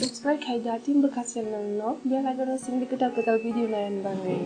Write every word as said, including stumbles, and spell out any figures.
Subscribe khai da tin bwkha channel no, bell icon no singdi kwtal kwtal video nayan bagwi.